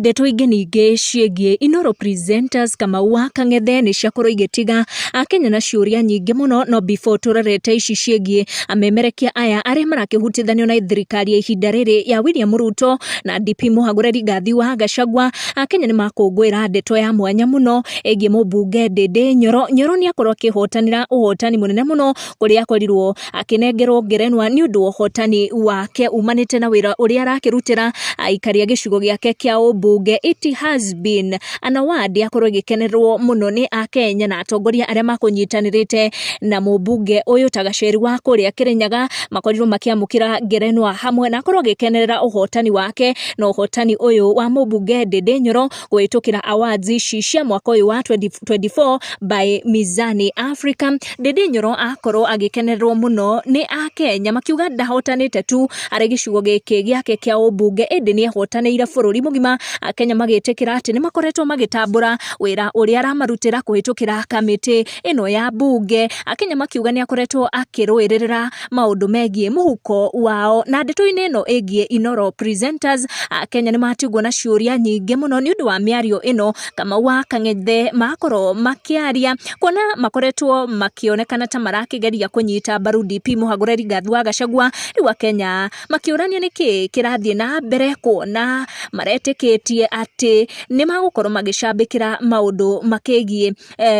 Ndeto ingĩ ningĩ ciĩgiĩ Inooro Presenters Kamau wa Kang'ethe nĩ ciakorwo igĩtiga Akenya na ciũria nyingĩ mũno. No before tũrorete ici ciĩgiĩ amemerekia aya arĩa marakĩhutithanio na thirikari ya ihinda rĩrĩ ya William Ruto na DP Mũhagũre Rigathi wa Gachagua, Akenya nĩ makũngũĩra ndeto ya mwanya mũno ĩgiĩ mũmbunge Ndĩndĩ Nyoro. Nyoro nĩ akorwo akĩhotanĩra ũhotani mũnene mũno kũrĩa akorirwo akĩnengerwo ngerenwa nĩ ũndũ wa ũhotani wake umanĩte na wĩra ũrĩa arakĩrutĩra aikari a gĩcigo gĩake kĩa ũmbunge. It has been an award yakorwo ĩgĩkenerwo mũno nĩ Akenya na atongoria arĩa makũnyitanĩrĩte na mũmbunge ũyũ ta Gaceri wa kũrĩa Kĩrĩnyaga makorirwo makĩamũkĩra ngerenwa hamwe na akorwo agĩkenerera ũhotani wake na ũhotani ũyũ wa mũmbunge Ndĩndĩ Nyoro kũhĩtũkĩra awards ici cia mwaka ũyũ wa 2024 by Mizani Africa. Ndĩndĩ Nyoro akorwo agĩkenererwo mũno nĩ Akenya makiuga ndahotanĩte tu arĩ gĩcigo gĩkĩ gĩake kĩa ũmbunge, ĩndĩ nĩ ehotanĩire bũrũri mũgima. Akenya magĩtĩkĩra atĩ nĩ makoretwo magĩtambũra wĩra ũrĩa aramarutĩra kũhĩtũkĩra kamĩtĩ ĩno ya mbunge. Akenya makiuga nĩ akoretwo akĩrũĩrĩra maũndũ megiĩ mũhuko wao. Na ndeto-inĩ ĩno ĩgiĩ Inooro Presenters, Akenya nĩ matigwo na ciũria nyingĩ mũno nĩ ũndũ wa mĩario ĩno Kamau wa Kang'ethe makorwo makĩaria, kuona makoretwo makĩonekana ta marakĩgeria kũnyita mbaru DP Mũhagũre Rigathi wa Gachagua. Rĩu Akenya makĩũrania nĩkĩ kĩrathiĩ na mbere, kuona maretĩkĩtie atĩ nĩ magũkorwo magĩcambĩkĩra maũndũ makĩgiĩ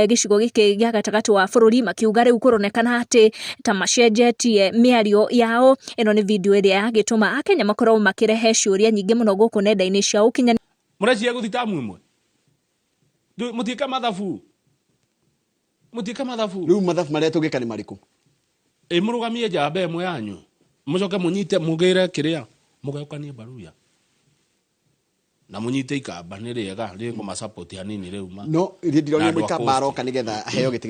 gĩcigo gĩkĩ gĩa gatagatĩ wa bũrũri, makiuga rĩu kũronekana atĩ ta macenjetie mĩario yao. Ĩno nĩ video ĩrĩa yagĩtũma Akenya makorwo makĩrehe ciũria nyingĩ mũno gũkũ nenda-inĩ cia ũkinyanĩria. Mũreciria gũthi tamu ĩmwe? Mũtiĩka mathabu, mũtiĩka mathabu. Rĩu mathabu marĩa tũngĩka nĩ marĩkũ? Ĩ mũrũgamie njamba ĩmwe yanyu, mũcoke mũnyite mũgĩre kĩrĩa mũgayũkanie Baruya na mũnyite Ikamba nĩ rĩega rĩkũmasupport hanini rĩu ma No niĩ ndironire na andũ a Mũikamba Coast. aroka nĩgetha aheo gĩtĩ.